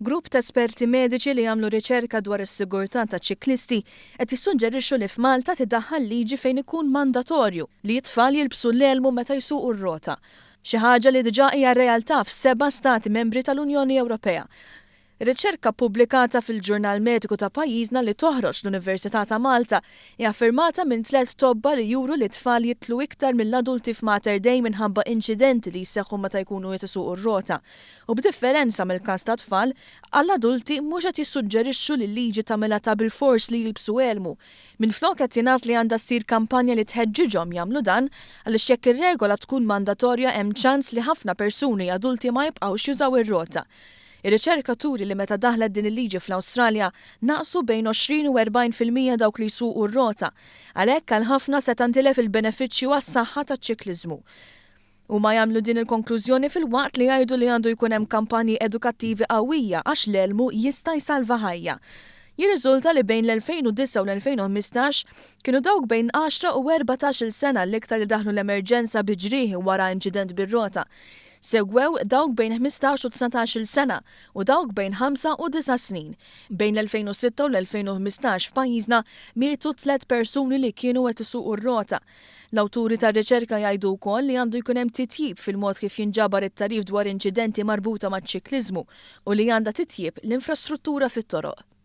Grupp ta' esperti mediċi li jagħmlu riċerka dwar is-sigurtà taċ-ċiklisti qed jissuġġerixxu li f'Malta tiddaħħal liġi fejn ikun mandatorju li t-tfal jilbsu l-elmu meta jsuqu r-rota. Xi ħaġa li diġà hija realtà f'seba' stati membri tal-Unjoni Ewropea. Riċerka ppubblikata fil-ġurnal mediku ta' pajjiżna li toħroġ l-Università ta' Malta hija ffirmata minn tlett tobba li juru li t-tfal jidħlu iktar mill-adulti f'Mater Dei minħabba inċidenti li jseħħu meta jkunu qed isuqu r-rota. U b'differenza mill-każ tat-tfal, għall-adulti mhux qed jissuġġerixxu li l-liġi tagħmilha ta' bilfors li jilbsu elmu. Minflok qed jingħad li għandha ssir kampanja li tħeġġiġhom jagħmlu dan għaliex jekk ir-regola tkun mandatorja hemm ċans li ħafna persuni adulti ma jibqgħux jużaw ir-rota. Ir-riċerka turi li meta daħlet din il-liġi fl-Awstralja, naqsu bejn 20 u 40% dawk li jsuqu r-rota. Għalhekk għal ħafna seta' ntilef il-benefiċċju għas-saħħa taċ-ċikliżmu. Huma jagħmlu din il-konklużjoni filwaqt li jgħidu li għandu jkun hemm kampanji edukattivi qawwija għax l-elmu jista' jsalva ħajja. Jirriżulta li bejn l-2009 u l-2015 kienu dawk bejn għaxra u 14-il sena l-iktar li daħlu l-emerġenza bi ġrieħi wara inċident bir-rota. Segwew dawk bejn 15 u 19-il sena u dawk bejn ħamsa u disa' snin. Bejn l-2006 u l-2015 f'pajjiżna mietu tlett persuni li kienu qed isuqu r-rota. L-awturi tar-riċerka jgħidu wkoll li għandu jkun hemm titjib fil-mod kif jinġabar it-tagħrif dwar inċidenti marbuta maċ-ċikliżmu u li għandha titjieb l-infrastruttura fit-toroq.